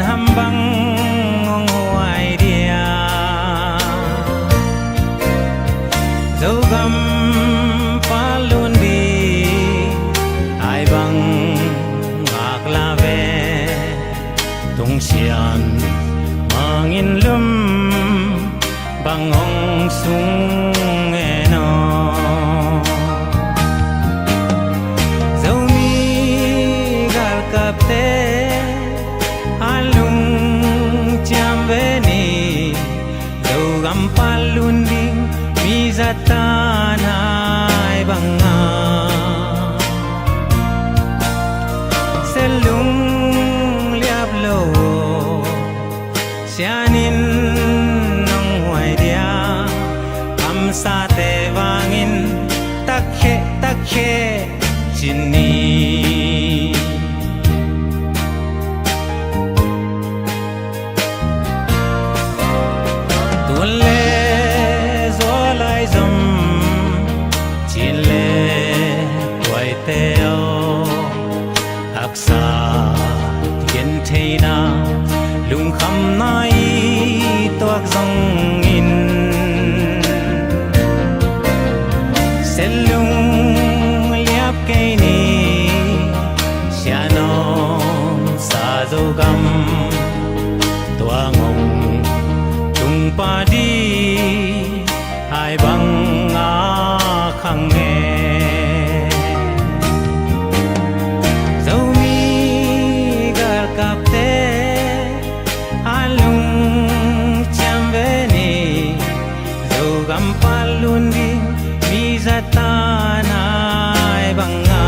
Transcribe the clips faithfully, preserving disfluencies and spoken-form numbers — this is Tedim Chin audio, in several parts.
Nam bang hong huai dia, Zogam patlun ding, ai bang ngak la ve, Tung Sian Mang in lum bang hong sung e no. Zomi galkapte a lungciam ve ni, Zogam patlun ding mi zatan ai bang a Sian lungliap lo, Sian in hong huai dia, kamsate vangin takkhe, takkhe ci ni. Tun le zual ai zom, Chin le Tuaite aw, haksa gentheihna, lungkhamna i tuak zongin, Sian lungliap kei ni, Sian omsa Zogam, tua ngong tung pah ding ai bang a khang e. Zomi galkapte a lungciam ve ni, Zogam patlun ding mi zatan ai bang a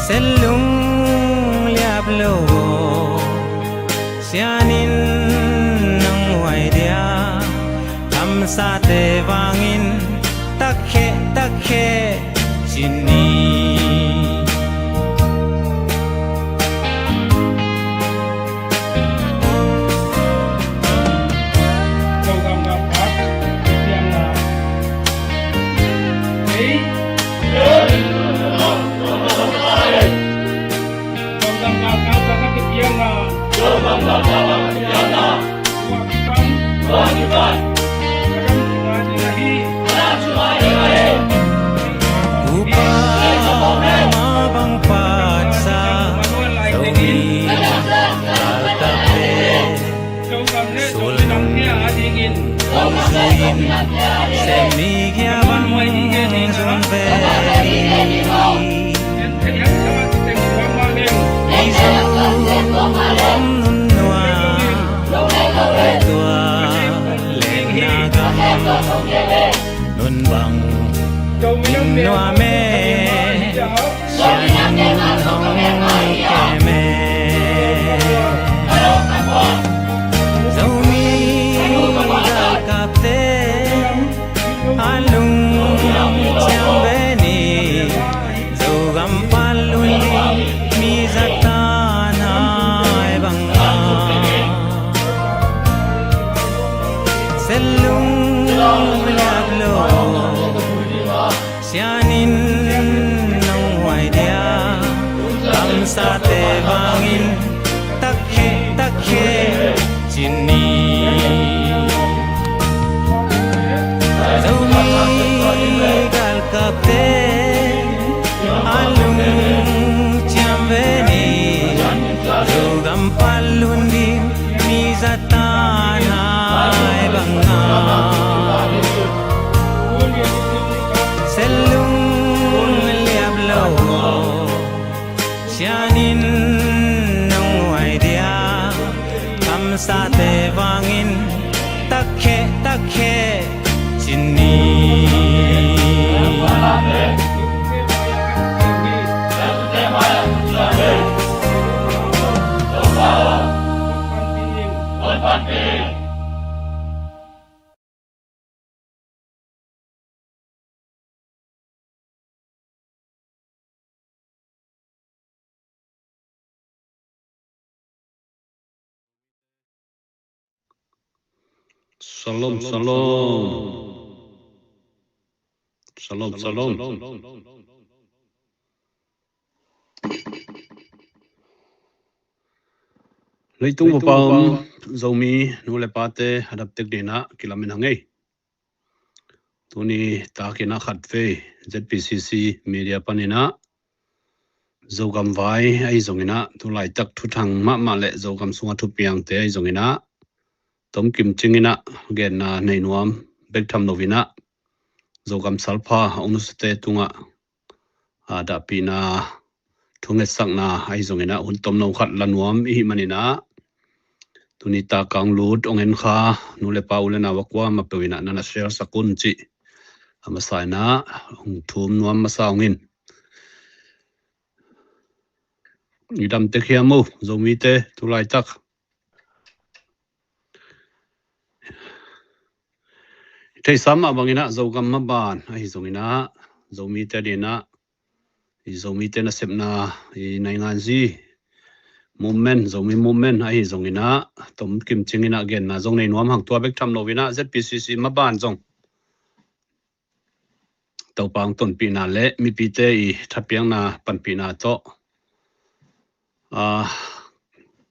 Sian lungliap lo, Sian in hong huai dia, kamsate vangin takkhe, takkhe ci ni. Upa ma bang patsa, Zomi galkapte sulung hong zui in, sem ni gia bang zong ve ni. Mizo gam nunnuam, tua lengna gam nunbang nunnuam e, Sian in hong kem e. Zomi galkapte a lungciam ve ni, Zogam patlun ding mi zatan ai bang a Sian lungliap lo, Sian in hong huai dia, kamsate vangin takkhe, takkhe ci ni. Zomi galkapte a lungciam ve ni, Zogam patlun ding mi zatan ai bang a Sian lungliap lo, Sian in hong huai dia, kamsate vangin takkhe, takkhe ci ni. Shalom, shalom. Shalom, shalom. Leitung bup a om Zomi nu le pate a daptek dinah kilamen hang ei. Tuni takinah khatvei Z P C C media paninah Zogam vai ahi zonginah, tulaitak thuthang mahmah le Zogam sunga thupiangte ahi zonginah, tomkim cinginah genna nei nuam bek tham loinah, Zogam salpha a ong nusate tungah a dahpihna, thungetsakna ahi zonginah hun tomno khat la nuam ihi maninah, tuni takang lut ong en kha nu le pa, u le nau a kuamah peuh inah nana share sak un cih a masa inah hong thum nuam masa hong in. I damtek hiam o Zomite tulaitak? Theihsa mah banginah Zogam maban ahi zonginah, Zomite dinah, i Zomite nasepna, i nainganzi movement, Zomi movement ahi zonginah, tomkim cinginah genna zong nei nuam hang. Tua bek tham loinah Z P C C maban zong Topa ong tonpihna le mipite i thatpiakna panpihna tawh, a,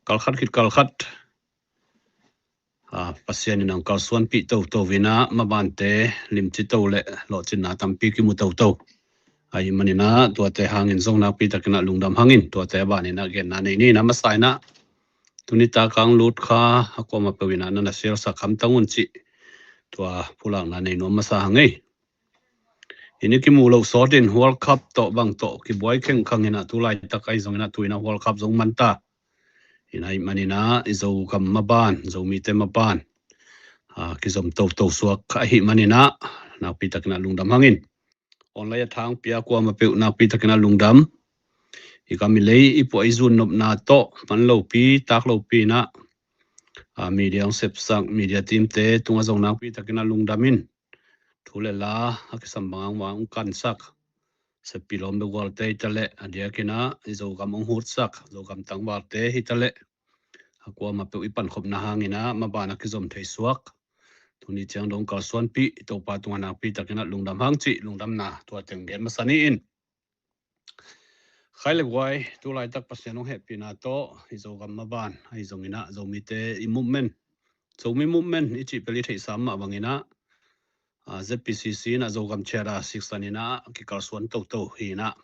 kalkhat khit kalkhat, a, Pasian in ong kalsuanpih toto inah, mabante limci to le lawhcinna tampi kimu toto ahi maninah, tuate hangin zong nakpi takinah lungdam hangin, tuate a baninah genna nei ninah masa inah, tuni takang lut kha a kuamah peuh inah nana share sak hamtang un cih tua pulakna nei nuam masa hang ei. Hih ni kimu loh sawtin World Cup tawh bang tawh kibuai khengkhang inah, tulaitak ahi zonginah tu inah World Cup zong manta. Inah ahi maninah i Zogam maban, Zomite maban, a, kizom toto suak ahi maninah nakpi takinah lungdam hangin. Online a thangpi a kuamah peuh nakpi takinah lungdam. I kam i lei, i puah i zun nopna tawh man lopi tak lopi inah, a, media ong sepsak media teamte tungah zong nakpi takinah lungdam in. Thu le la a kisam bang hang ong kansak, seppi lawm beuh gualte hitaleh, a diakinah i Zogam ong hutsak Zogam tangvalte hitaleh, a kuamah peuh i pankhopna hanginah maban a kizom thei suak, tuni ciang dong kalsuanpih Topa tungah nakpi takinah lungdam hang cih lungdamna tua teng gen masa ni in. Khai le guai, tulaitak Pasian ong hehpihna tawh i Zogam maban ahi zonginah, Zomite i movement, Zomi movement i cih pel i theihsa mah banginah, a, Z P C C inah Zogam charter siksan inah kikalsuan toto hi inah,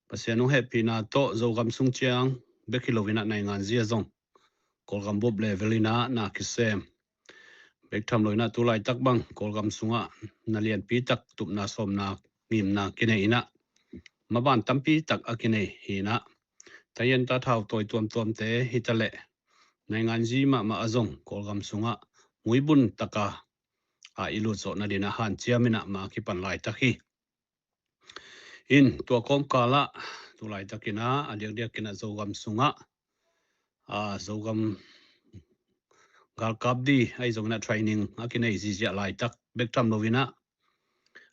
Pasian ong hehpihna tawh Zogam sung ciang bek hi loinah nainganzi a zong Kawlgam bup level inah na kisem bek tham loinah, tulaitak bang Kawlgam sungah na lianpi tak tupna sawmna ngimna kinei inah, maban tampi tak a kinei hi inah, tayen ta thau tawi tuamtuamte hitaleh, nainganzi mahmah a zong Kawlgam sungah muibun taka, a, i lut zawhna dinah hanciam inah ma kipan laitak hi. In tua kawmkalah tulaitakinah a diakdiakinah Zogam sungah, a, Zogam galkap di ahi zonginah training a kinei ziziah laitak bek tham loinah,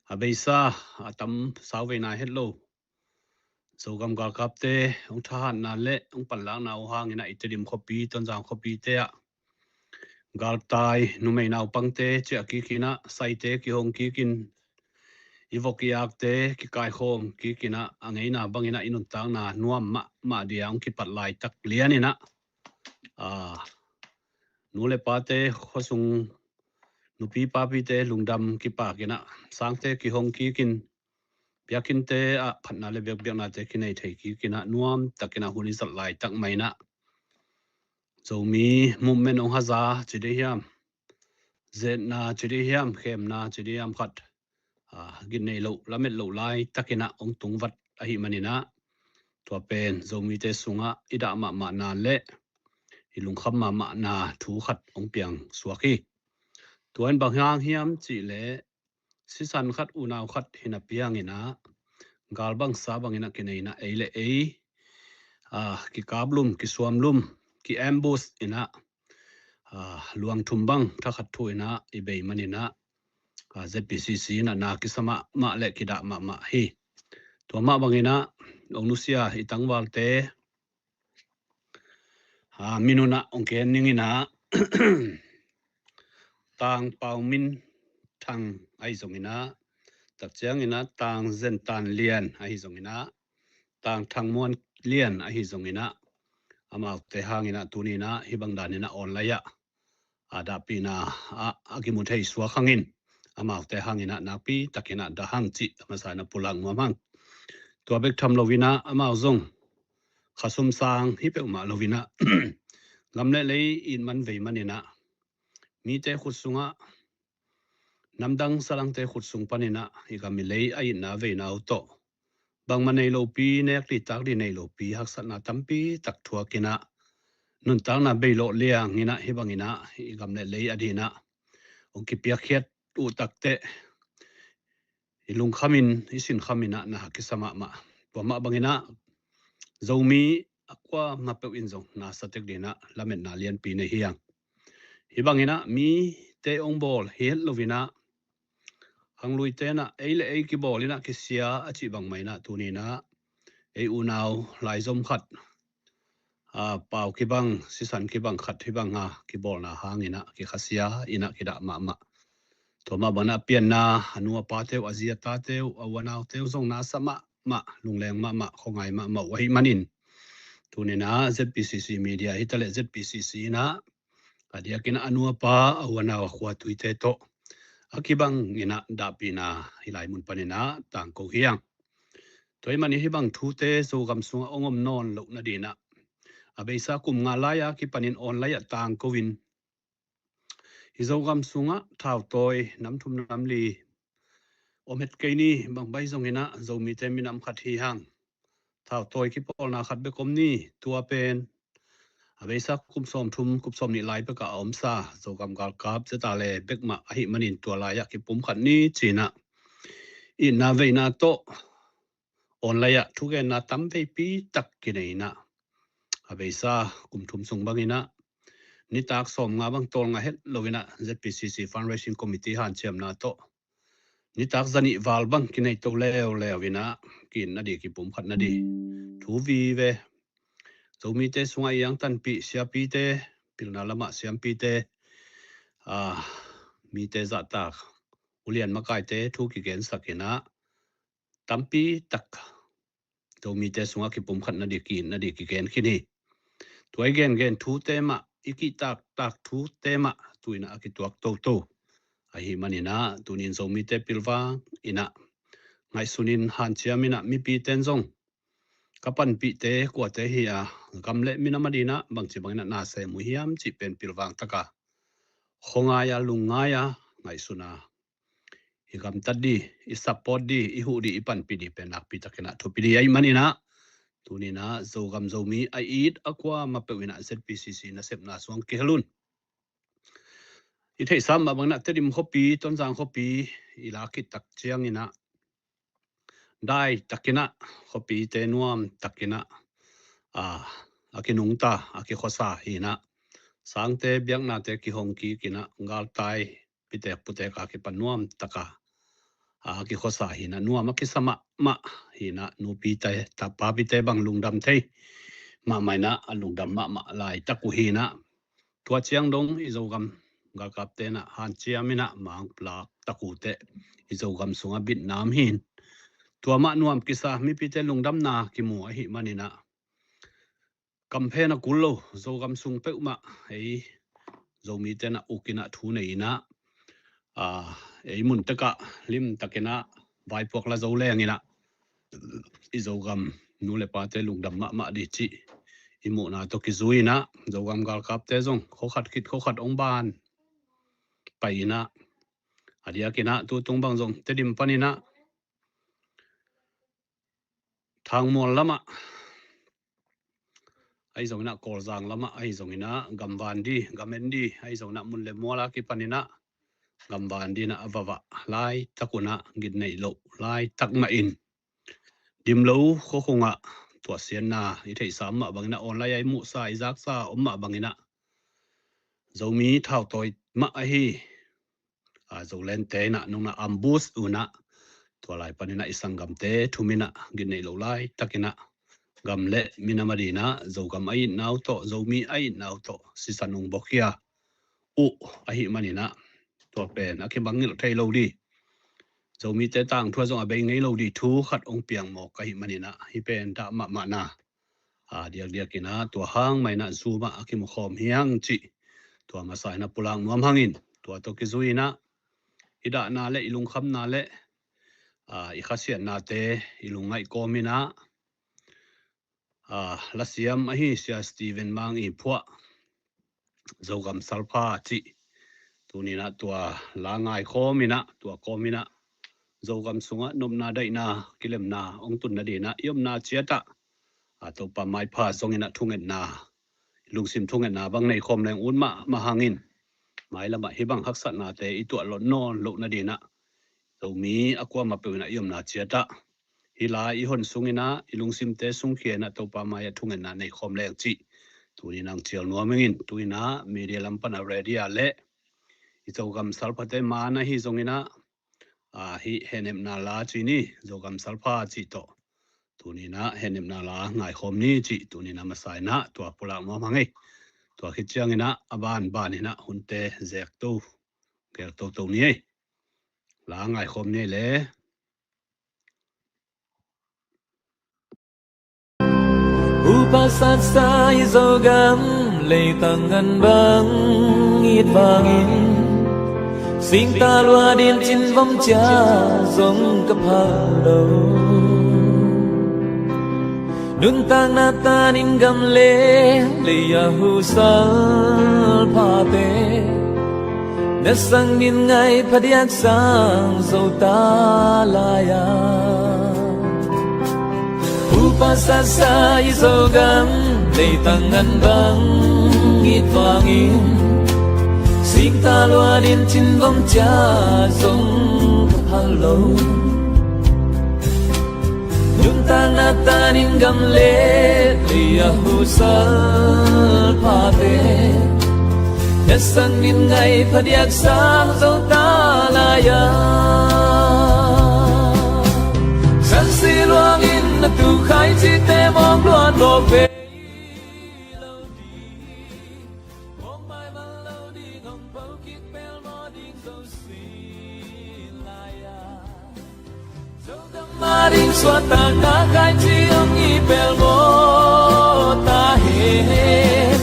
a beisa a tam sauvei nai het lo Zogam galkapte ong thahatna le ong panlakna uh hanginah i Tedim khuapi, Tonzang khuapite ah galtai numei naupangte ciah kikinah, saite kihong kikin, i vok i akte kikaikhawm kikinah, a ngeina banginah i nuntakna nuam mahmah dia ong kipat laitak lianinah, a, nu le pate, khuasung nupi papite lungdam kipakinah, sangte kihong kikin, biakinnte ah phatna le biakbiaknate kinei thei kikinah, nuam takinah hun i zat laitak mah inah, Zomi movement ong haza ci dih hiam, zetna ci dih hiam, khemna ci dih hiam khat, a, gin nei loh, lamet loh laitakinah ong tungvat ahi maninah, tua pen Zomite sungah i dah mahmahna le i lungkham mahmahna thu khat ong piang suak hi. Tua in bang hang hiam cihleh, sisan khat, unau khat hi napi hanginah, gal bangsa banginah kineinah, ei le ei, a, kikaplum, kisuamlum, ki-ambush inah, a, luang thum bang thakhat thu inah i bei maninah, a, Z P C C inah na kisa mahmah le kidah mahmah hi. Tua mah banginah ong nusia i tangvalte, a, minunah ong ken ninginah, Tang Pau Min Thang ahi zonginah, tak cianginah Tang Zen Tan Lian ahi zonginah, Tang Thang Muan Lian ahi zonginah, amaute hangin ah tuni-in ah hih bang danin ah online ah a dahpihna ah a kimu thei suak hangin amaute hangin ah nakpi takin ah dah hang cih a masa in ah pulak nuam hang. Tua bek tham loin ah amau zong khasum sang hi peuhmah loin ah gam le lei it man vei manin ah mite khut sungah namdang salangte khut sung panin ah i gam i lei a itna veina uh tawh bangmah nei lopi, nek dih tak dih nei lopi, haksatna tampi tak thuakin ah nuntakna beilawh liangin ah hih bangin ah i gam le lei a dingin ah hong kipiakkhiat uh takteh i lungkhamin i sinkhamin ah na kisa mahmah. Tua mah bangin ah Zomi a kuamah peuh in zong na sa tek dingin ah lametna lianpi nei hi hang. Hih bangin ah mite hong bawl hi het loin ah khangluite in ah ei le ei kibawl in ah kisia a cih bangmah in ah tuni-in ah ei unau laizom khat, a, pau kibang, sisan kibang khat hih banga kibawlna hangin ah kikhasia in ah kidah mahmah. Tua mah bangin ah a pianna a nu a pate uh, a zi a tate uh, a u a naute uh zong na sa mahmah, lungleng mahmah, khuangai mahmah uh ahih manin tuni-in ah ZPCC media hi taleh ZPCC in ah a diakin a nu a pa, a u a nau, a khua a tuite tawh a kibangin ah dahpihna hih lai mun panin ah tangko hi hang. Tua ahih manin hih bang thute Zogam sungah hong om nawn loh nadingin ah a beisa kum nga lai-a kipanin online ah tangko in hih Zogam sungah thautawi nam thum nam li om het kei ni, bang bang zongin ah Zomite minam khat hi hang. Thautawi kipawlna khat bek om ni, tua pen a beisa kum sawmthum, kum sawmnih lai bekah a omsa Zogam galkap ZRA bekmah ahih manin tua lai-ah kipumkhat ni ci-in ah itna veina tawh online ah thugenna tam veipi tak kinei in ah a beisa kum thum sung bangin ah nitak sawmnga bang tawlnga het loin ah ZPCC Fundraising Committee hanciamna tawh nitak zanih val bang kinei to leuleu in ah ki-itna ding, kipumkhatna ding thu vive. Zomite sungah i angtanpih siapite, pilna lamah siampite, a, mite zahtak, ulian makaite thu kigensak in ah tampi tak Zomite sungah kipumkhatna ding, ki-itna ding kigen khin hi. Tua i gengen thute mah, i kihtaktak thute mah tu-in ah a kituak toto ahih manin ah tuni-in Zomite pilvang in ah ngaihsunin hanciam in ah mipite in zong ka panpihte kuate hi a, gam le minam a dingin ah bangci bangin ah na sem uh hiam cih pen pilvang taka khuangai-a, lungngai-a, ngaihsun-a i gamtat ding, i support ding, i huh ding, i panpih ding pen nakpi takin ah thupi ding ahih manin ah tuni-in ah Zogam Zomi a it a kuamah peuh in ah ZPCC nasepna sungah kihel un. I theihsa mah bangin ah Tedim khuapi, Tonzang khuapi i lak khit tak ciangin ah dai takin ah khuapite nuam takin ah, a, a kinungta, a kikhuasa hi in ah sangte biaknate kihong kik in ah galtai pitek putek a kipan nuam taka a kikhuasa hi in ah nuam a kisa mahmah hi in ah nupite, ta, papite bang lungdam thei mahmah in ah a lungdam mahmah laitak uh hi in ah tua ciang dong i Zogam galkapte in ah hanciam in ah mangpulak tak uh teh i Zogam sungah bitnam hi in tua mah nuam kisa mipite lungdamna kimu ahih manin ah kamphen a kul lo Zogam sung peuhmah ei Zomite in ah uk in ah thu nei in ah, a, ei mun tekah limtakin ah vaipuak la zo leng in ah i Zogam nu le pate lungdam mahmah ding cih i muhna tawh kizui in ah Zogam galkapte zong khuakhat khit khuakhat hong ban pai in ah a diakin ah tutung bang zong Tedim panin ah Thangmual lamah ahi zongin ah, Kawlzang lamah ahi zongin ah, gamvan ding, gam en ding ahi zongin ah, mun le mual a kipanin ah gamvan dingin ah a vavah laitak un ah, gitneih loh laitak mahin dim lo khuakhung ah tuahsiatna i theihsa mah bangin ah online ah i muhsa i zaksa om mah bangin ah Zomi thautawi mah ahi, a, Zolente in ah nungna ambush un ah tua lai panin ah i sanggamte thum in ah gitneih loh laitakin ah gam le minam a dingin ah Zogam a itna uh tawh, Zomi a itna uh tawh sisan ung bawkhia uh ahih manin ah tua pen a kimangngilh thei lo ding, Zomite tangthu ah zong a bei ngei lo ding thu khat hong piang mawk ahih manin ah hih pen dah mahmahna a, diakdiak in ah tua hang mah in ah Zoom ah a kimukhawm hi hang cih tua masa in ah pulak nuam hangin, tua tawh kizui in ah i dahna le i lungkhamna le, a, i khasiatnate i lungngaih kawm in ah, a, lasiam ahi Sia Stephen Mang Ii Phuah, Zogam Salpha cih, tuni in ah tua la ngaikhawm in ah, tua kawm in ah Zogam sungah nopna daihna kilemna hong tun nading in ah i omna ciat ah, a, Topa maipha zong in ah thungetna, lungsim thungetna bang nei khawm leng ut mahmah hangin, mailam ah hih bang haksatnate i tuah lot nawn loh nading in ah Zomi a kuamah peuh in ah i omna ciat ah hih la i hon sung in ah i lungsimte sungkhia in ah Topa mai ah thungetna nei khawm leng cih tuni in ah hong cial nuam ing in. Tu in ah media lam pan a radio le i Zogam Salphate maan ahi zong in ah, a, hih hehnepna la ci ni, Zogam Salpha cih tawh tuni in ah hehnepna la ngaikhawm ni cih tuni in ah masa in ah tua pulak nuam hang ei. Tua khit ciang in ah a banban in ah hunte zek to, gel toto ni ei. La ngaikhawm ni ei le. Upa satsa i Zogam leitang ngan bang it vangin, singta lua din cin vom cia zong ka phal lo. Nuntakna tanin gam le lei a husal phate, na sang min ngai phadiak sang zo ta lai a. Upa satsa i Zogam leitang ngan bang it vangin, singta lua din cin vom cia zong ka phal lo. Nuntakna tanin gam le lei a husal phate, na sang min ngai phadiak sang zo ta lai a. Sang si luangin na tu khaici te mawk luan mawk ve lo ding. Mawk maimal lo ding, hong po kik pelmawh ding zo sin lai a. Zogam a ding suahtakna khaici hong hi pelmawh ta hen.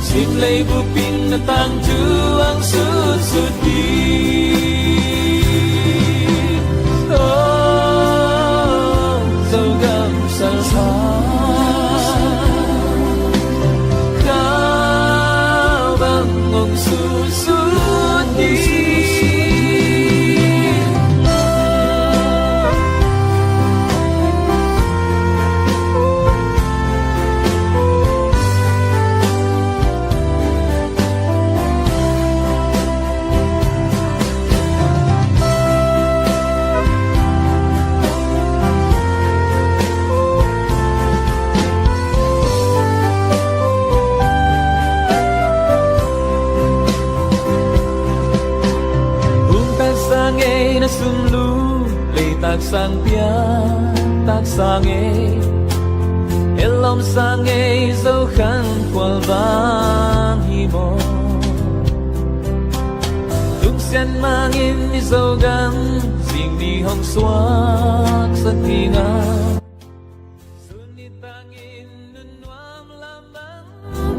Sim lei bup in na tangthu hong sutsut ding. Oh, Zogam Salpha, kau bang hong sutsut ding. Hun tak sang ei na sum lu, lei tak sang pia tak sang ei, elom sang ei, Zo khan khual vang hi maw. Tung sian mangin i Zogam zing ni hong suak sa ding a. Sun ni tangin nun nuam lam bang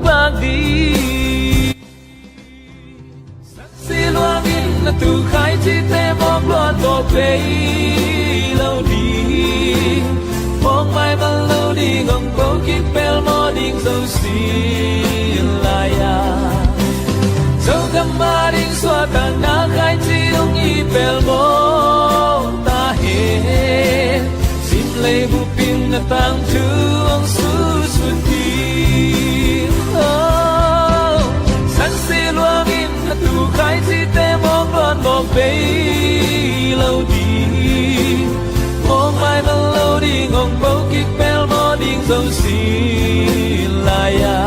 bak ding. Sang si luangin na tu khaici te mawk luan mawk vei lo ding. Mawk maimal lo ding, hong po kik pelmawh ding zo sin lai a. Zogam a ding suahtakna khaici hong hi pelmawh ta hen. Sim lei bup in na tangthu hong sutsut ding. Oh, sang si luangin na tu khaici te mawk luan mawk vei lo ding. Mawk maimal lo ding, hong po kik pelmawh ding zo sin lai a.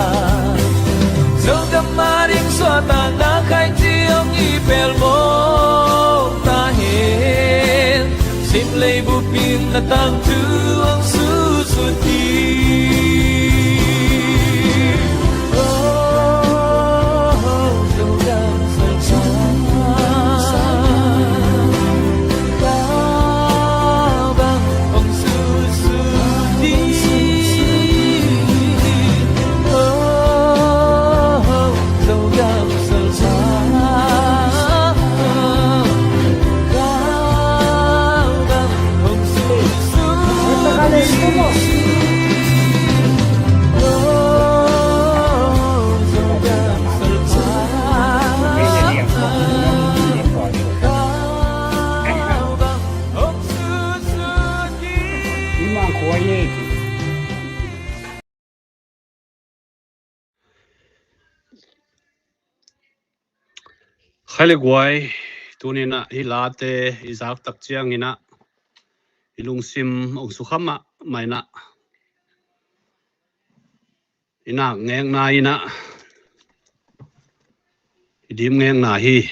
Zogam a ding suahtakna khaici hong hi pelmawh ta hen. Sim lei bup in na tangthu hong sutsut ding. Oh, Zogam Salpha, kau bang hong sutsut ding. Kha le guai, tuninah hih late i zak tak cianginah i lungsim ong sukha mahmah inah i nak ngekna inah i dim ngekna hi.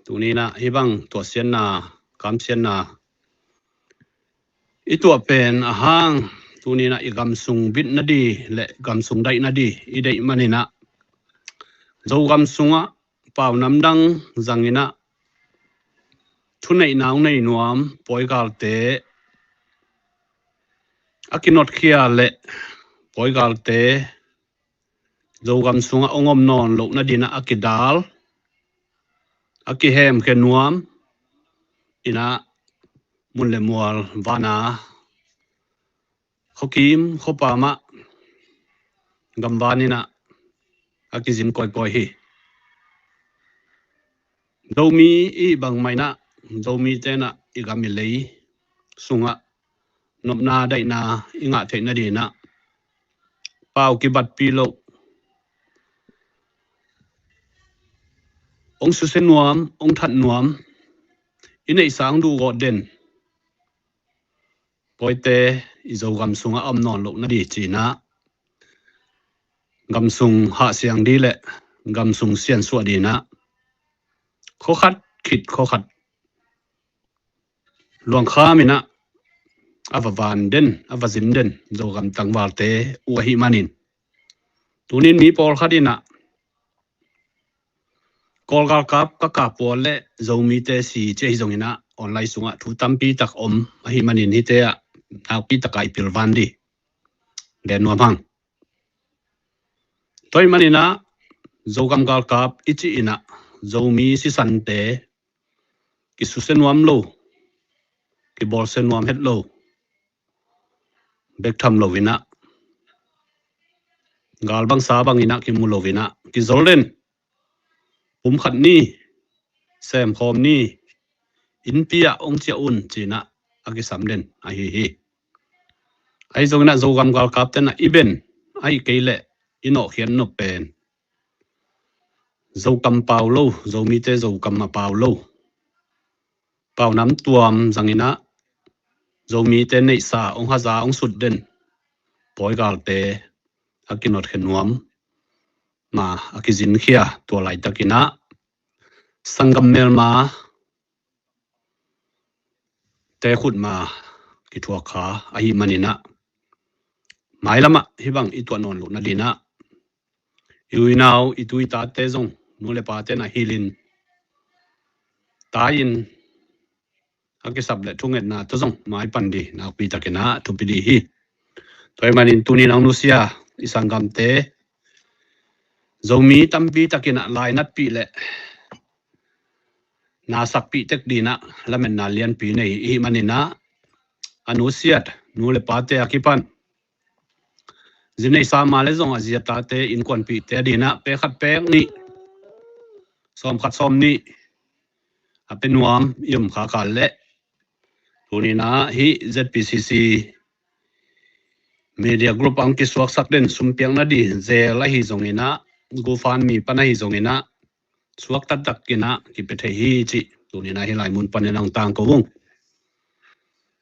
Tuninah hih bang tuahsiatna, kamsiatna i tuah pen a hang tuninah i gamsung bitna di le gamsung daihna di i deih maninah Zogam sungah pau namdang zanginah thuneihna ong nei nuam pawigalte a kinotkhia le pawigalte Zogam sungah ong om nawn lohna dinah a kidal, a kihemkhia nuam inah mun le mual vana khuakim khuapamah gamvaninah a kizin kawikawi hi. Zomi i bangmainah Zomi tenah i gam i lei sungah nopna daihna i ngah theihna dinah pau kibatpi loh, ong susia nuam, ong that nuam, i neihsa ong duhgawh den pawite i Zogam sungah a om nawn lohna di cinah gamsung hahsiang di le gamsung siansuah dinah khuakhat khit khuakhat luangkham inah a va van den, a va zin den Zogam tangvalte uh ahih manin tunin mi pawlkhat inah Kawl galkap ka kap uh le Zomite si ci ahi zonginah online sungah thu tampi tak om ahih manin hite ah nakpi takah i pilvan di gen nuam hang. Tua ahih maninah Zogam galkap i cih inah Zomi sisante kisusia nuam lo, kibawlsia nuam het lo, bek tham lo inah gal bangsa banginah kimu lo inah kizol den, pumkhat ni, semkhawm ni, innpi ah ong ciah un cinah a kisam den ahi hi. Ahi zonginah Zogam galkap tenah i ben ahih kei leh i nawhkhiat nop pen Zokam pau lo, Zomite Zokam a pau lo, pau nam tuam zanginah Zomite neihsa ong haza ong sut den pawigalte a kinotkhia nuam ma a kizinkhia tua laitakinah sanggam melma te khut ma kithuak kha ahih maninah mailamah hih bang i tuah nawn lohna dinah i uinau i tu i tate zong nu le pate na hilhin tai-in a kisap le thungetna tawh zong maipan di nakpi takinah thupi di hi. Tua ahih manin tunin a ong nusia i sanggamte Zomi tampi takinah lainatpih le nasakpih tek dinah lametna lianpi nei ihih maninah a nusiat nu le pate a kipan zi neihsa ma le zong a zi a tate innkuanpihte a dinah pek khat pek nih, sawm khat sawm nih a pe nuam i om kha kal leh tuninah hih Z P C C Media Group a ong kisuaksak den sumpiakna di zel ahi zonginah GoFundMe pan ahi zonginah suak taktakinah kipia thei hi cih tuninah hih lai mun panin a ong tangko ung.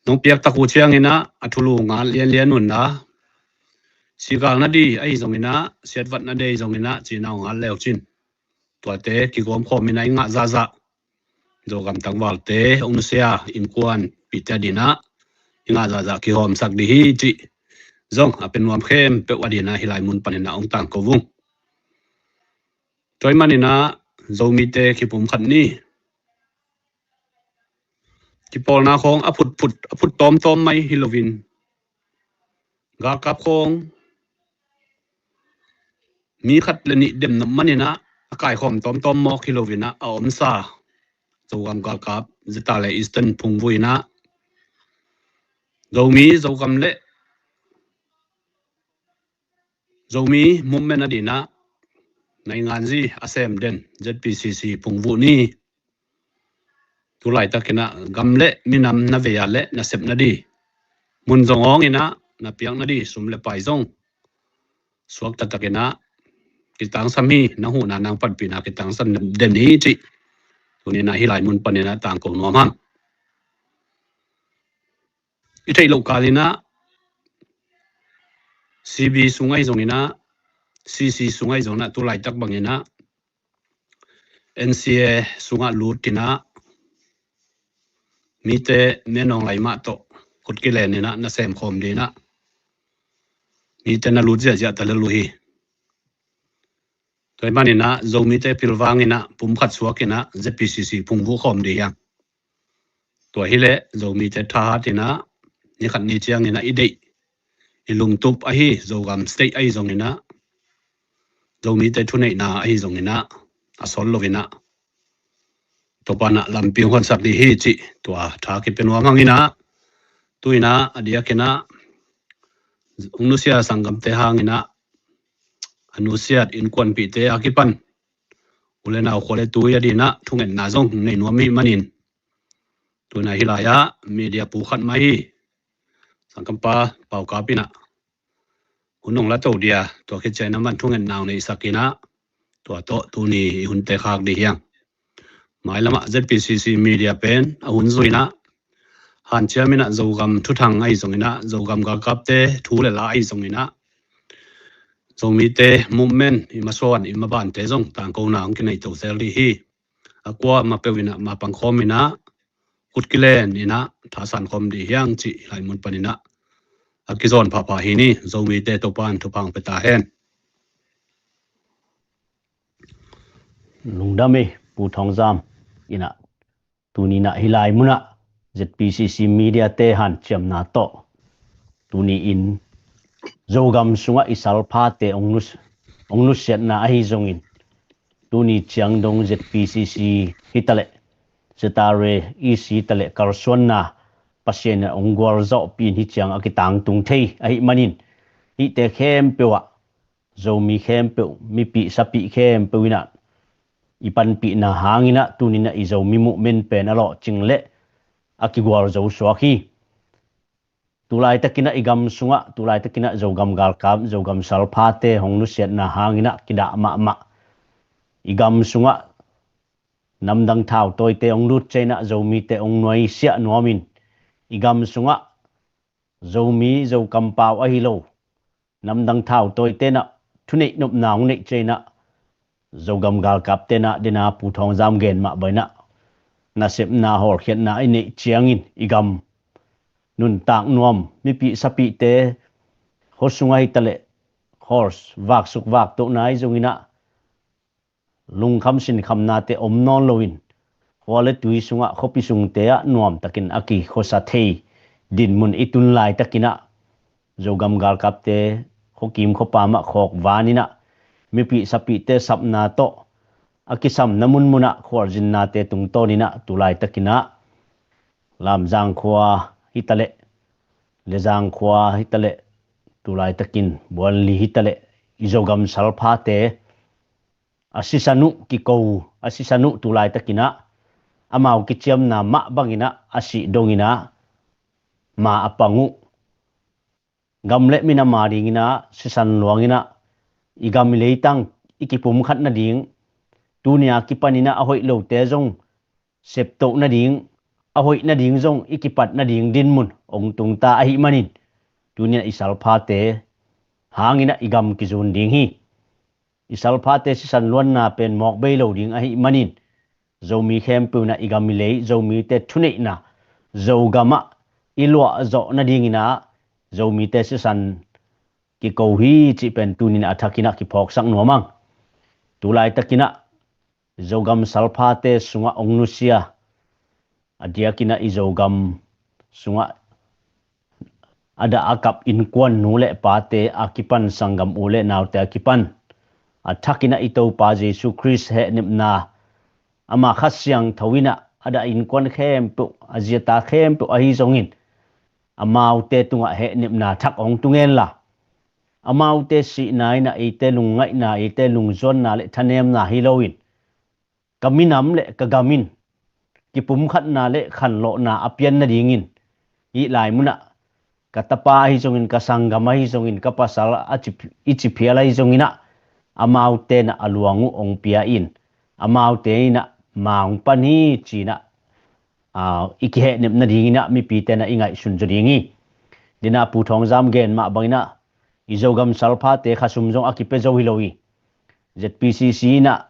Nong piak tak uh cianginah a thulu ngat lianlian unla sigalna di ahi zonginah siatvatna di ahi zonginah cinau ngat leucin tuate kigawmkhawm inah i ngah zahzah Zogam tangvalte ong nusia innkuanpihte a dinah i ngah zahzah kihawmsak di hi cih zong a pe nuam khempeuh a dinah hih lai mun paninah ong tangko ung. Tua ahih maninah Zomite kipumkhat ni. Kipawlna khawng a phutphut a phut tawmtawm mai hi loin galkap khawng mi khat le nih demnop maninah a kaikhawm tawmtawm mawk hi loinah a omsa Zogam galkap zeta le Eastern phungvuh inah Zomi Zogam le Zomi movement a dinah nainganzi a sem den Z P C C phungvuh ni. Tulaitakinah gam le minam na vei a le na sepna di mun zong awnginah na piakna di sum le pai zong suak taktakinah kitangsam hi. Na huhna nang panpihna kitangsam den hi cih Tuni-in ah hih lai mun panin ah tangko nuam hang. I theih loh kal-in ah C B sung ahi zongin ah, C C sung ahi zongin ah, tu laitak bangin ah N C A sungah lut in ah mite menawng lai mah tawh khut kilen in ah nasem khawm ding in ah mite na lut ziahziah ta lel uh hi. Tua ahih manin ah Zomite pilvang in ah pumkhat suak in ah Z P C C phungvuh khawm ding hi hang. Tua hileh Zomite thahat in ah ni khat ni ciangin ah i deih, i lungtup ahi Zogam State ahi zongin ah, Zomite thuneihna ahi zongin ah, a sawt lo in ah Topa'n ah lampi hong honsak ding hi cih tua tha kipia nuam hang in ah, tu-in ah a diakin ah hong nusia sanggamte hangin ah a nusiat innkuanpihte a kipan u le nau, khua le tui a dingin ah thungetna zong nei nuam ahih manin, tu-in ah hih lai-ah media pu khat mah hi, sanggampa Pau Kap in ah hun hong la to dia, tua khit ciangin ah aman thungetna hong neihsak in ah, tua tawh tuni i hunte khak ding hi hang. Mailamah Z P C C media pen a hun zui in ah hanciam in ah Zogam thuthang ahi zongin ah, Zogam galkapte thu le la ahi zongin ah, Zomite movement i masuan i mabante zong tangkona hong kinei to zel ding hi. A kuamah peuh in ah mapang khawm in ah khut kilen in ah thasan khawm ding hi hang cih hih lai mun panin ah a kizawn phapha hi ni. Zomite Topa'n thupha hong pia ta hen. Lungdam ei, Pu Thawng Zam. In ah tuni-in ah hih lai munah Z P C C media-te hanciamna tawh tuni-in Zogam sungah i salphate hong nus-, hong nusiatna ahi zongin, tuni ciang dong Z P C C hi taleh, Z R A E C hi taleh, kalsuanna Pasian in hong gualzawhpih in hih ciang a kitangtung thei ahih manin, hihte khempeuh ah, Zomi khempeuh, mipih sapih khempeuh in ah i panpihna hangin ah tuni-in ah i Zomi movement pen a lawhcing leh a kigualzo suak hi. Tu laitakin ah i gam sungah, tu laitakin ah Zogam galkap, Zogam salphate hong nusiatna hangin ah kidah mahmah, i gam sungah namdang thautawite hong lut ciangin ah Zomite hong nuaisiah nuamin, i gam sungah Zomi, Zo kampau ahi lo namdang thautawite in ah thuneih nopna hong neih ciangin ah, Zogam galkapte in ah, den a Pu Thawng Zam gen mah bangin ah, nasepna, hawlkhiatna i neih ciangin i gam nuntak nuam, mipih sapihte khua sungah hi taleh, khua vaksuk vaktohna ahi zongin ah, lungkham sinkhamnate om nawn loin, khua le tui sungah, khuapi sungte ah nuamtakin a kikhuasa thei dinmun i tun laitakin ah, Zogam galkapte khuakim khuapam ah khawk van in ah, mipih sapihte sapna tawh a kisamna munmun ah khualzinnate tungtawnin ah, tu laitakin ah Lamzang khua hi taleh, Lezang khua hi taleh, tu laitakin Buanli hi taleh, i Zogam salphate a sisan uh kiko, a sisan uh tu laitakin ah, amau kiciamna mah bangin ah a sih dongin ah, ma a pang uh, gam le minam a dingin ah sisan luangin ah, i gam i leitang i kipumkhat nading, tuni a kipanin ah a hoih lote zong septoh nading, a hoih nading zong i kipat nading dinmun hong tungta ahih manin, tuni-in ah i salphate hangin ah i gam kizun ding hi. I salphate sisan luanna pen mawk bei lo ding ahih manin, Zomi khempeuh in ah i gam i lei, Zomite thuneihna Zogam ah i luahzawh nadingin ah Zomite sisan kiko hi cih pen tuni-in ah a thakin ah kiphawksak nuam hang. Tu laitakin ah Zogam salphate sungah hong nusia, a diakin ah i Zogam sungah a dah a kap innkuan nu le pate a kipan, sanggam u le naute a kipan, a thakin ah i Topa Jesu Khrist hehnepna, ama Kha Siangtho in ah a dah innkuan khempeuh, a zi a ta khempeuh ahi zongin, amaute tungah hehnepna thak hong tung hen la, amaute sihna in ah eite lungngaihna, eite lungzuanna le thanemna hi loin, ka minam le ka gam in kipumkhatna le khanlawhna a pian nadingin, hih lai munah ka tapa ahi zongin, ka sanggam ahi zongin, ka pasal a ci, i ci phial ahi zongin ah, amaute in ah a luang uh hong pia in, amaute in ah Maung pan hi cinah, aa, i kihehnep nadinginah mipite nah i ngaihsun zaw ding hi. Dinah Pu Thawng Zam gen mah banginah i Zogam salphate khasum zong a kipia zo hi lo hi. Z P C C inah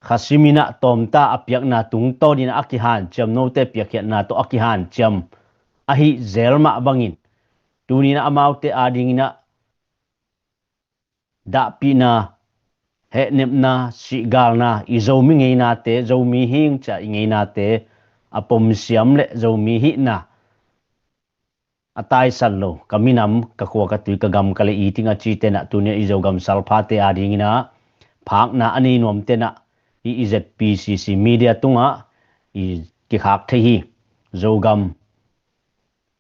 khasim inah tawmta a piakna tungtawn inah a kihanciam, note piakkhiatna tawh a kihanciam ahi zel mah bangin tuninah amaute adinginah dahpihna, hehnepna, sihgalna, i Zomi ngeinate, Zomi hing ciah i ngeinate a pomsiam le Zomi hihna a taisan lo, ka minam, ka khua, ka tui, ka gam, ka lei i ting a cite nah tunia i Zogam salphate adinginah phakna a nei nuamte nah i Z P C C media tungah i kikhak thei hi. Zogam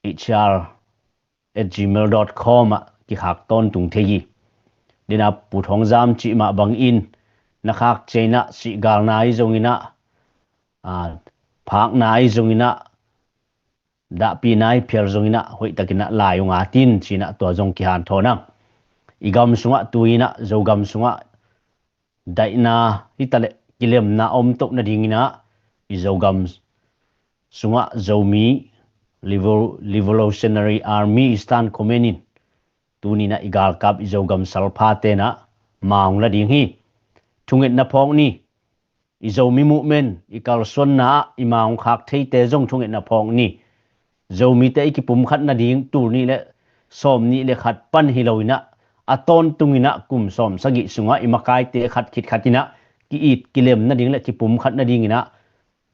H R at gmail dot com ah kikhak tawntung thei hi. Dinah Pu Thawng Zam cih mah bangin na khak cianginah sihgalna i zonginah, aa, phakna i zonginah, dahpihna i phial zonginah hoihtakinah lai ung a tin cinah tua zong kihanthawn ang. I gam sungah tuinah Zogam sungah daihna hitaleh kilemna a om toh nadinginah i Zogam sungah Zomi Revol-, Revolutionary Army Eastern Command in tuninah i galkap i Zogam salphate nah Maung la ding hi. Thungetna phawk ni. I Zomi movement i kalsuanna ah i Maung khak theite zong thungetna phawk ni. Zomite i kipumkhat nading tul nih le sawm nih le khat pan hi loinah a tawntunginah kum sawm sagih sungah i makaite khat khit khatinah ki-it kilem nading le kipumkhat nadinginah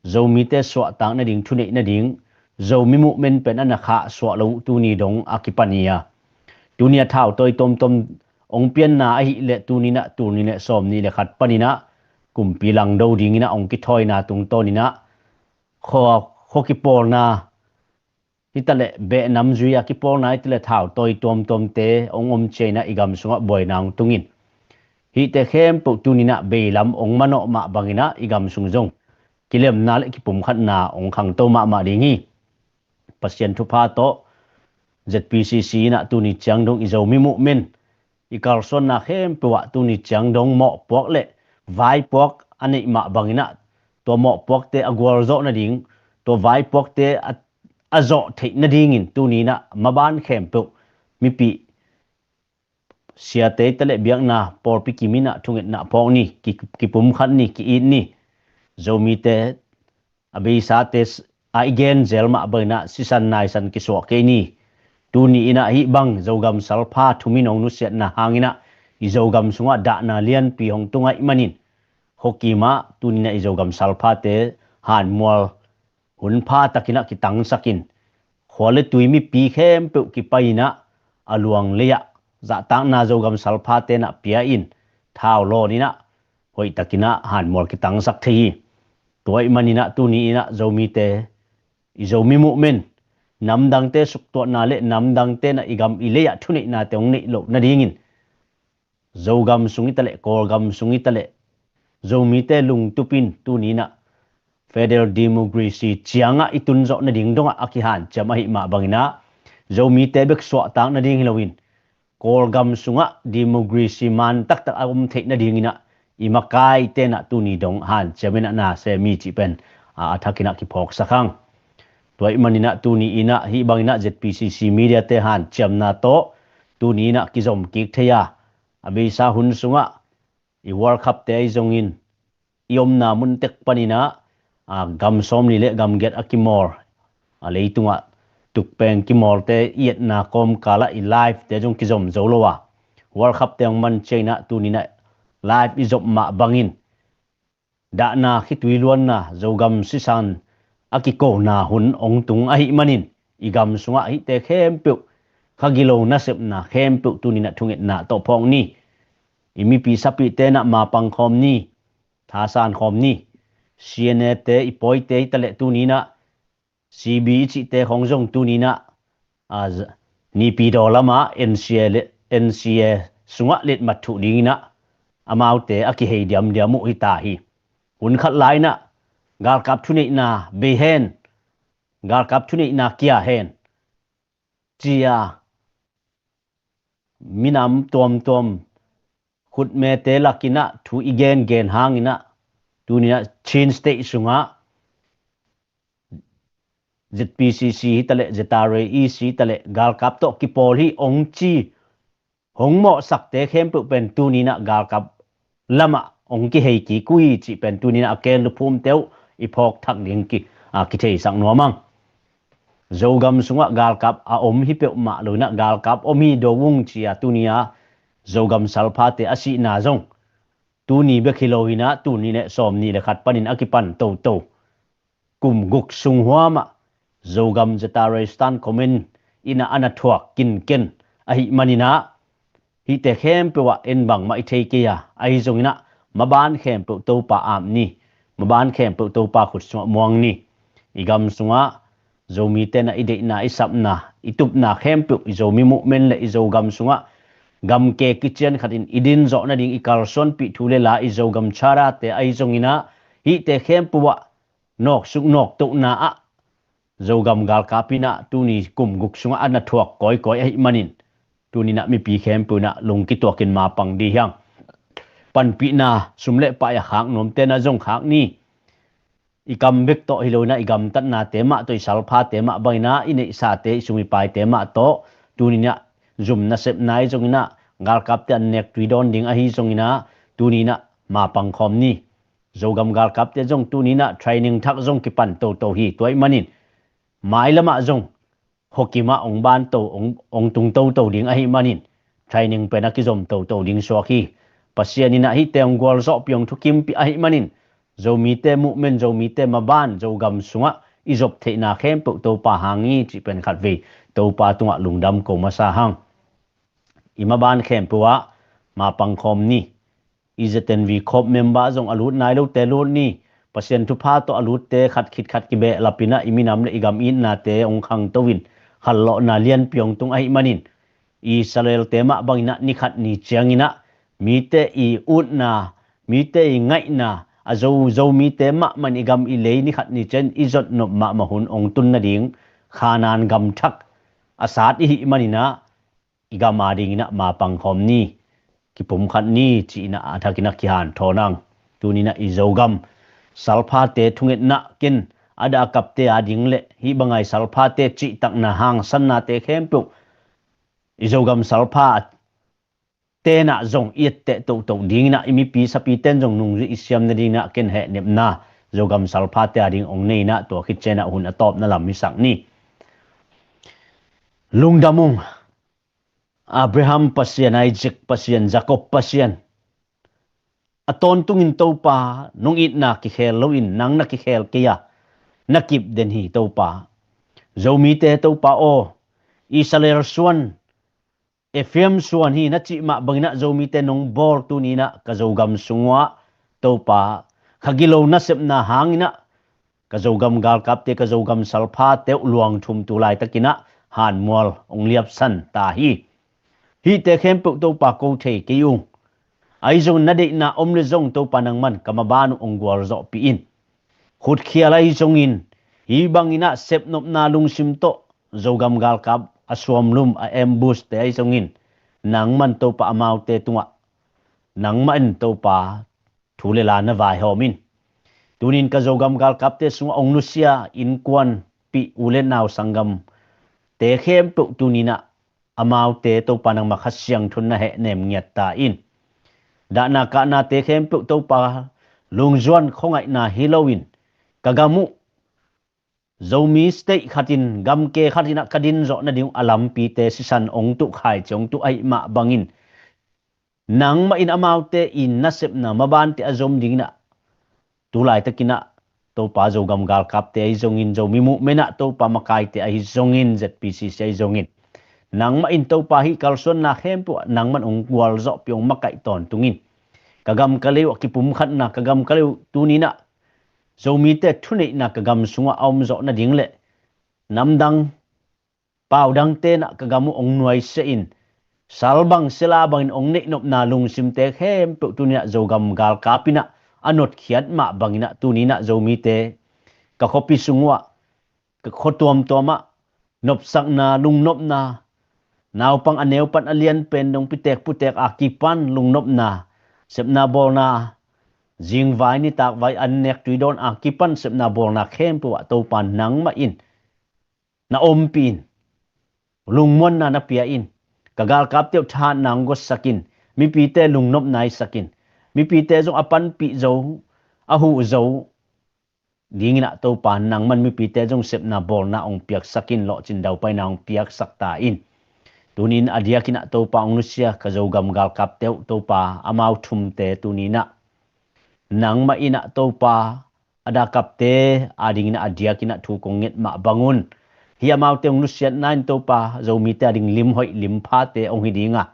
Zomite suahtak nading, thuneih nading, Zomi movement pen a na khah suah lo tuni dong a kipan hi a. Tuni a thautawi tuamtuam ong pianna ahih leh tuninah tul nih le sawm nih le khat paninah kumpi langdo dinginah ong kithawina tungtawninah khua, khua kipawlna hitaleh behnam zui a kipawlna hitaleh thautawi tuamtuamte ong om ciainah i gam sungah buaina ong tungin hihte khempeuh tuninah beilam ong manawh mah banginah i gam sung zong kilemna le kipumkhatna ong khangto mahmah ding hi. Pasian thupha tawh Z P C C inah tuni ciang dong i Zomi movement i kalsuanna khempeuh ah tuni ciang dong mawhpuak le vaipuak a neih mah banginah tua mawhpuakte a gualzawh nading, tua vaipuakte a, a zawh theih nadingin tuninah maban khempeuh mipi siate hitaleh biakna pawlpi kiminah thungetna phawk ni, ki, kipumkhat ni, ki-it ni. Zomite a beisate a i gen zel mah banginah sisan naisan kisuah kei ni. Tuni inah hih bang Zogam salpha thumin ong nusiatna hanginah i Zogam sungah dahna lianpi hong tung ahih manin khokimah tuninah i Zogam salphate hanmual hunpha takinah kitangsakin khua le tui mipi khempeuh kipai inah a luang lei-ah zahtakna Zogam salphate nah pia in thau lawn inah hoihtakinah hanmual kitangsak thei hi. Tua ahih maninah tuni inah Zomite i Zomi movement namdangte suktuahna le namdangte nah i gam i lei-ah thuneihnate hong neih loh nadingin Zogam sung hitaleh Kawlgam sung hitaleh Zomite lungtupin tuninah federal democracy ciangah i tunzawh nading dongah a kihanciam ahih mah banginah Zomite bek suahtak nading hi loin Kawlgam sungah democracy man taktak a om theih nadinginah i makaite nah tuni dong hanciam inah na sem hi cih pen a, a thakinah kiphawksak hang. Tua ahih maninah tuni inah hih banginah Z P C C mediate hanciamna tawh tuni inah kizom kik thei a, a beisa hun sungah i World Cup te ahi zongin i omna mun tek paninah a, gam sawmli le gam giat a kimawl a, leitungah tukpeng kimawlte i etna kawmkalah i live te zong kizom zo lo a, World Cup te hong man ciainah tuninah live i zop mah bangin dahna khitui luanna Zogam sisan a kikona hun ong tung ahih manin i gam sungah hihte khempeuh kha gilo nasepna khempeuh tuninah thungetna tawh phawk ni. I mipi sapihte nah mapang khawm ni, thasan khawm ni. C N A te i pawite hitaleh tuninah C B i cihte khong zong tuninah a, Naypyidaw lamah N C A le, N C A sungah letmat thuh dinginah amaute a kihei diamdiam uh hita hi. Hun khat lai-inah galkap thuneihna bei hen, galkap thuneihna kia hen cia minam tuamtuam khutmete lakinah thu i gengen hanginah Tuninah Chin State sungah Z P C C hitaleh, Z R A E C hitaleh, galkap tawh kipawl hi ong ci hong mawhsakte khempeuh pen tuninah galkap lamah hong kihei kik uh hi cih pen tuninah a ken luphumte uh i phawk thak ding ki, a, kitheisak nuam ang. Zogam sungah galkap a om hi peuhmah lo inah galkap om hi do ung ci-a tuni-a Zogam salphate a sihna zong tuni bek hi lo inah tuni le sawm nih le khat panin a kipan toto kum guk sung huamah Zogam Z R A Stand Command inah a na thuak kinken ahih maninah hihte khempeuh ah en bangmah i thei kei a, ahi zonginah maban khempeuh Topa ap ni, maban khempeuh Topa khut sungah muang ni. I gam sungah Zomite na i deihna, i sapna, i tupna khempeuh i Zomi movement le i Zogam sungah gamke kician khatin i din zawh nading i kalsuanpih thu le la i Zogam charate ahi zonginah hihte khempeuh ah nawksuk nawktohna ah Zogam galkap inah tuni kum guk sungah a na thuak kawikawi ahih manin tuninah mipi khempeuh inah lungkituakin mapang dih hiang. Panpihna sum le pai a khak nuamte na zong khak ni. I kam bek tawh hi lo inah i gamtatnate mah tawh i salphate mah banginah i neihsate i sum i paite mah tawh tuninah zum nasepna ahi zonginah galkapte an nek tui dawn ding ahi zonginah tuninah mapang khawm ni. Zogam galkapte zong tuninah training thak zong kipan toto hi. Tua ahih manin mailamah zong hokimah ong ban to, ong, ong tung toto ding ahih manin training pen a kizom toto ding suak hi. Pasian inah hihte ong gualzawhpih ong thukimpih ahih manin Zomite movement, Zomite maban Zogam sungah i zop theihna khempeuh Topa hang hi cih pen khatvei Topa tungah lungdam ko masa hang. I maban khempeuh ah mapang khawm ni. I Z N V khop member zong a lut nai lote lut ni. Pasian thupha tawh a lutte khat khit khat kibehlap inah i minam le i gam itnate ong khangto in khallawhna lianpi ong tung ahih manin Israelte mah banginah ni khat ni cianginah mite i utna, mite i ngaihna, a Zo, Zomite mahmah in i gam i lei ni khat ni ciangin i zotnop mahmah hun ong tun nading Khanaan gam thak a sat i hih maninah i gam a dinginah mapang khawm ni, kipumkhat ni ci-inah a thakinah kihanthawn ang. Tuninah i Zogam salphate thungetna ken a dah a kapte a ding le hih bangai salphate cihtakna hangsannate khempeuh i Zogam salpha tenah zong i etteh tohtoh dinginah i mipi sapiten zong nungzui i siam nadinginah ken hehnepna Zogam salphate a ding ong nei inah tua khit cianginah hun a tawpna lam i sak ni. Lungdam ung. Abraham Pasian, Isaac Pasian, Jacob Pasian, a tawntungin Topa nong itna kikhel loin nang na kikhel kei a, na kip den hi Topa. Zomite Topa aw, Israel suan, Ephraim suan hi na cih mah banginah Zomite nong bawl tuninah ka Zogam sungah Topa, kha gilo nasepna hanginah ka Zogam galkapte, ka Zogam salphate uh luang thum tu laitakinah hanmual ong liapsan ta hi. Hihte khempeuh Topa ko thei kei ung. Ahi zong na deihna om le zong Topa nangman ka maban uh ong gualzawhpih in. Khutkhial ahi zongin hih banginah sepnopna lungsim tawh Zogam galkap a suamlum a ambush te ahi zongin nangman Topa amaute tungah nangmah in Topa thu le la na vaihawm in. Tunin ka Zogam galkapte sungah ong nusia innkuanpih u le nau sanggamte khempeuh tuninah amaute Topa nangmah Kha Siangthon na hehnem ngiat ta in. Dahna kahnate khempeuh Topa lungzuan khuangaihna hi loin ka gam uh Zomi state khatin gamke khatinah ka din zawh nading uh a lampite sisan ong tuh khaici ong tuh ahih mah bangin nangmah in amaute i nasepna mabante a zom dinginah tu laitakinah Topa Zogam galkapte ahi zongin Zomi movement ah Topa makaite ahi zongin Z P C C ahi zongin nangmah in Topa hih kalsuanna khempeuh ah nangman ong gualzawhpih ong makaih tawntungin ka gam ka lei uh a kipumkhatna ka gam ka lei uh tuninah Zomite thuneihna ka gam sungah a om zawh nading le namdang paudang tenah ka gam uh ong nuaisiah in salbang sela bangin ong neihnopna lungsimte khempeuh tuninah Zogam galkap inah a notkhiat mah banginah tuninah Zomite ka khuapi sung uhah ka khua tuamtuamah nopsakna lungnopna naupang a neupan a lianpen dong pitek putek a kipan lungnopna sepna bawlna Zingvai nitakvai an nek tui dawn a kipan sepna bawlna khempeuh ah Topa nangmah in na ompih in, lungmuanna na pia in, ka galkapte uh thahatna hong guatsak in, mipite lungnopna i sak in, mipite zong a panpih zo, a huh zo dingin ah Topa nangman mipite zong sepna bawlna hong piaksak in, lawhcin daupaina hong piaksak ta in. Tunin a diakin ah Topa hong nusia ka Zogam galkapte uh Topa amau thumte tunin ah nangmah in ah Topa a dakapte adingin ah a diakin ah thu kong nget mah bangun, hih amaute hong nusiatna in Topa Zomite ading limhoih limphate hong hi ding a,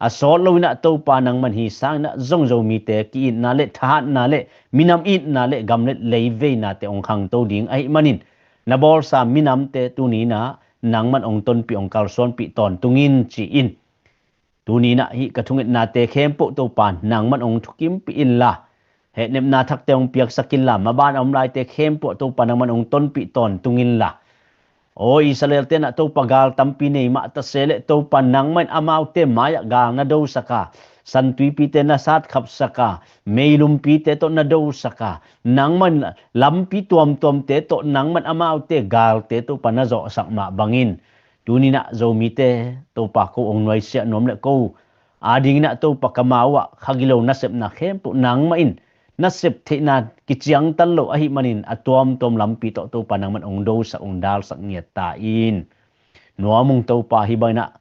a sawt loin ah Topa nangman hi sangin ah zong Zomite ki-itna le thahatna le minam itna le gam le lei veinate hong khangto ding ahih manin, na bawlsa minamte tunin ah nangman hong tonpih hong kalsuanpih tawntung in ci-in, tunin ah hih ka thungetnate khempeuh Topa nangman hong thukimpih inla, hehnepna thakte hong piaksak inla, maban a om laite khempeuh Topa nangman hong tonpih tawntung inla, aw Israel-te in ah Topa gal tampi nei mah ta se leh Topa nangman amaute mai-ah gal na dosak a, santuipite na satkhapsak a, meilumpite tawh na dosak a, nangman lampi tuamtuamte tawh nangman amaute galte Topa na zawhsak mah bangin, tunin ah Zomite Topa ko hong nuaisiah nuam le ko adingin ah Topa ka mau ah kha gilo nasepna khempeuh nangmah in nasep theihna kiciangtan lo ahih manin a tuamtuam lampi tawh Topa nangman hong dosak hong dalsak ngiat ta in. Nuam ung Topa, hih bangin ah,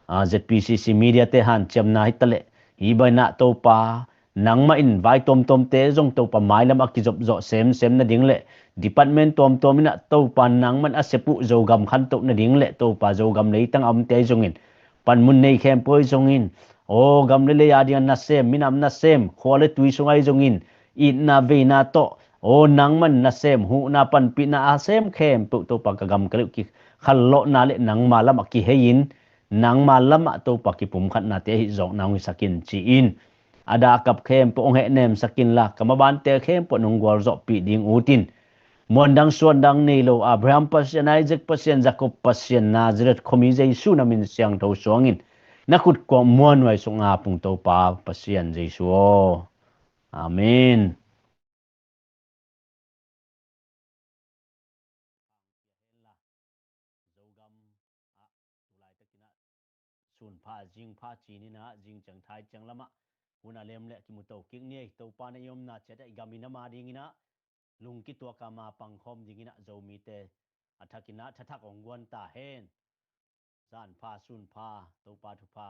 ah, Z P C C mediate hanciamna hi ta leh, hih bangin ah Topa nangmah in vai tuamtuamte zong Topa mailam a kizopzawh semsem nading le department tuamtuam in ah Topa nangman a sep uh Zogam khantoh nading le Topa Zogam leitang a omte ahi zongin, panmun nei khempeuh ahi zongin, aw gam le lei ading a nasem, minam nasem, khua le tui sung ahi zongin, itna veina tawh, aw nangman nasem, huhna panpihna a sem khempeuh Topa ka gam ka leuh kikhallawhna le nangma lamah kihei in, nangma lamah Topa kipumkhatnate ahi zawkna hong hisak in ci-in, a dakap khempeuh hong hehnemsak inla, ka mabante khempeuh nong gualzawhpih ding utin, muandang suandang nei lo Abraham Pasian, Isaac Pasian, Jacob Pasian, Nazareth khuami Jesu na min siangtho suangin na khutkuak muanhuai suk ngap ung Topa Pasian Jesu aw. Amen. Zogam ah tulaitakin ah sunpha zingpha cinin ah zingciang thaiciang lamah hun a lem le kimuto kik ni ei. Topa na i omna ciat ah i gam i nam adingin ah lungkituak a ma pangkhawm dingin ah Zomite a thakin ah thathak hong guan ta hen. Zanpha sunpha Topa thupha